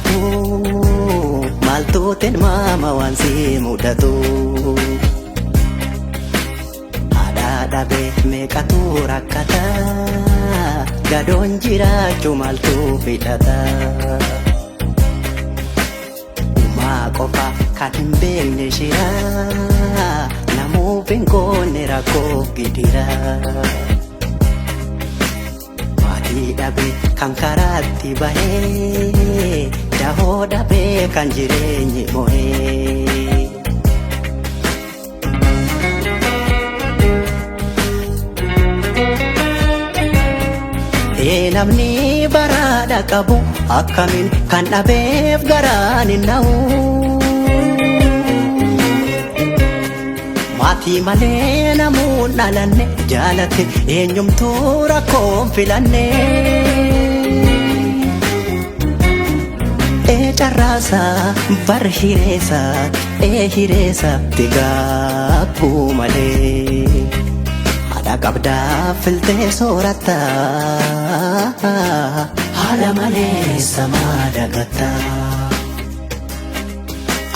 Argatu maaltu tilmaama waan si mudatu. Haadha dhabee meeqatu rakkata, gadoon jiraachuu maaltu fidhata. Uumaa qofa kan hin beekne shira, namuuf hin goone rakkoo gidira. Maatii dhabee kan karaatti bahee, dahoo dhabee kan jireenyi mo'ee. Ee namni baraadha qabu akkamiin kan dhabeef garaan hin na'u. Maatii malee namuun dhalanne, jaalate eenyumtuu rakkoon filanne. Ee carraasaa bar hireessa, ee hireessa gaabbuu malee. Haadha qabdaa filtee sooratta, haadha malee samaa dagatta.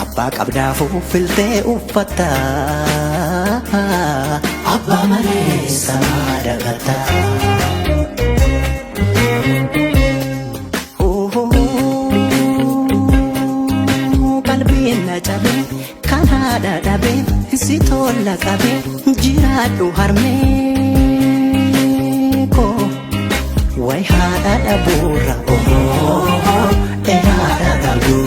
Abbaa qabdaafuu filtee uffatta, abbaa malee samaa dagatta. Qalbiin na cabe kan haadha dhabe, si tola qabe jiraadhu harmee koo. Way haadha dhabuurra ohoo ee haadha qabdu,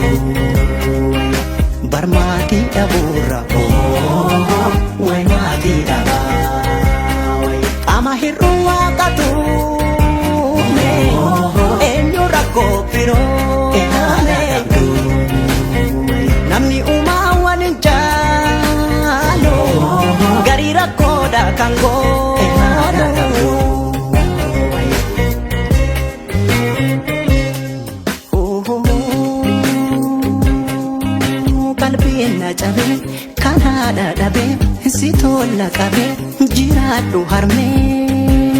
barmaatii dhabuurra ohoo way maatii dhabaa. Qaama hir'uu waaqatu eenyu rakkoo biroo, namni uumaa waliin jaalu garii rakkoodha kan goonu. Qalbiin na cabe kan haadha dhabe, si tola qabe jiraadhu harmee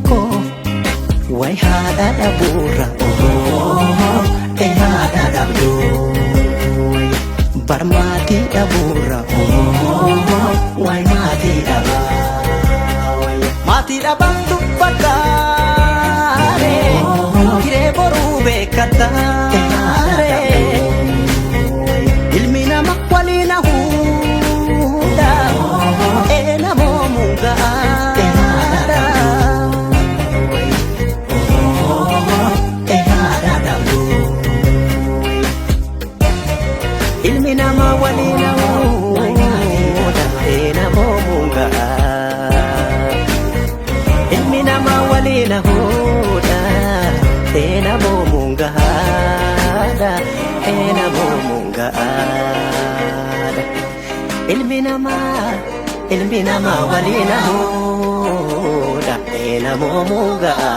koo. Way haadha dhabuurra ohoo ee haadha dhabdu, barmaatii dhabuurra ohoo way maatii dhabaa. Maatii dhabaan dubbataare hiree boruu beekataare, ilmi nama waliin hahuudha ee namoomu ga'aadha. Ilmi namaa waliin hahuudha ee namoomu ga'a. Ilmi namaa waliin hahuudha ee namoomu ga'aadha ee namoomu ga'aadha. Ilmi namaa waliin hahuudha ee namoomu ga'a.